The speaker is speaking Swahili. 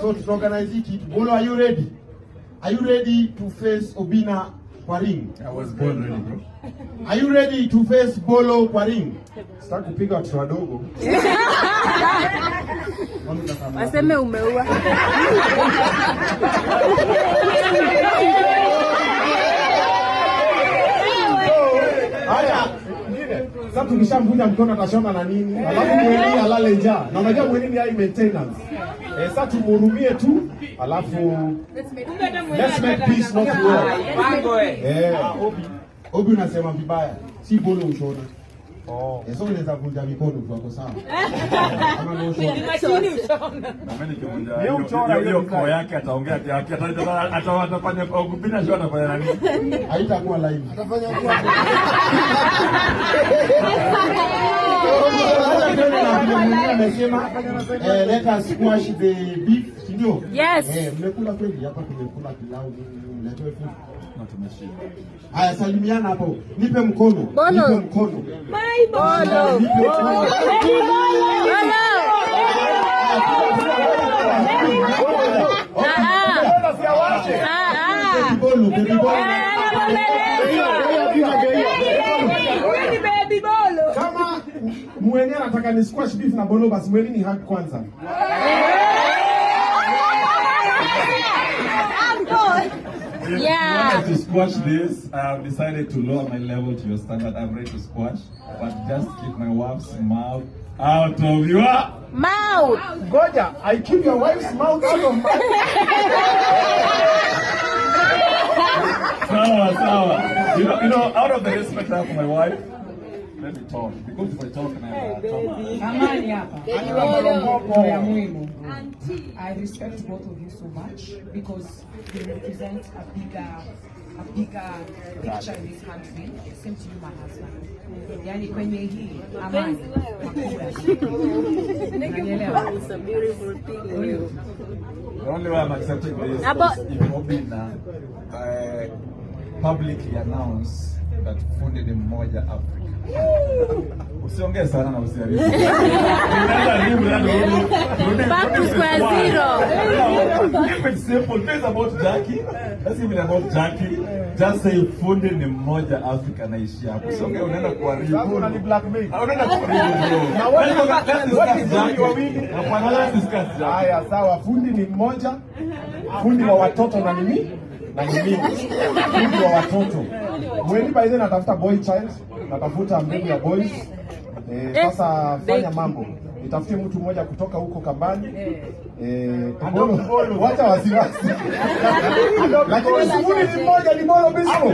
So tutaorganize hii kitu. Bolo, are you ready? Are you ready to face Obina kwa ring? I was born ready, bro. Are you ready to face Bolo kwa ring? Sitaki kupiga watoto wadogo. Waseme umeua. Haya, sasa tukishamvunja mkono atashona na nini? Alafu mweni alale njaa. Na unajua mweni ni high maintenance. Eh, sasa tumhurumie tu, alafu let's make peace, not war. Eh. Ah, Obi. Obi, unasema vibaya. Si Bolo ushona. Oh. Eh, so unaweza vunja mikono tu, wako sawa. Ama no ushona. Na mimi nikivunja Yeye hiyo uchora hiyo hiyo koo yake, ataongea ati atafanya Obina show, atafanya nani? Haitakuwa live. Sasa twende na vile mwingine amesema, let us squash the beef, si ndio? Yes. Eh, mmekula kweli hapa, tumekula pilau nini, mletewe food. Na tumeshiba. Haya, salimiana hapo. Nipe mkono. Bolo. Nipe mkono. Bolo. Nipe mkono. Bolo. Ah, ah. Ah, ah. Baby Bolo, baby Bolo. Anabembelezwa. Kama mwenye anataka ni squash beef na Bolo, basi mweni ni hug kwanza. If you wanted to squash this, I have decided to lower my level to your standard. I'm ready to squash, but just keep my wife's mouth out of your Mouth. Ngoja, I keep your wife's mouth out of my Sawa, sawa. Out of the respect I have for my wife, let me talk. Because if I talk, and I talk. Amani hapa ndio ya muhimu. I respect both of you so much because you represent a bigger picture in this country. Same to you, my husband. Yani kwenye hii amani makubwa. Unanielewa? The only way I'm accepting this is if Obina publicly announce that fundi ni mmoja Afrika. Usiongee sana na usiharibu. Unaweza haribu, Back to square zero. Keep it simple. This is about Jackie. Let's keep it about Jackie. Just say fundi ni mmoja Afrika, naishia hapo. Usiongee, unaenda kuharibu. Sasa unani blackmail. Ah, unaenda kuharibu, bro. Na what Let's what discuss is fundi Jackie. wawili? Hapana, let's discuss Jackie. Haya, sawa. Fundi ni mmoja, fundi wa watoto na nini na ni mimi, fundi wa watoto. Mweni by then natafuta boy child, natafuta mbegu ya boys. Eh, sasa fanya mambo, nitafutie mtu mmoja kutoka huko kambani. Eh, Bolo, wacha wasiwasi, lakini si fundi ni mmoja, ni Bolo Bisco.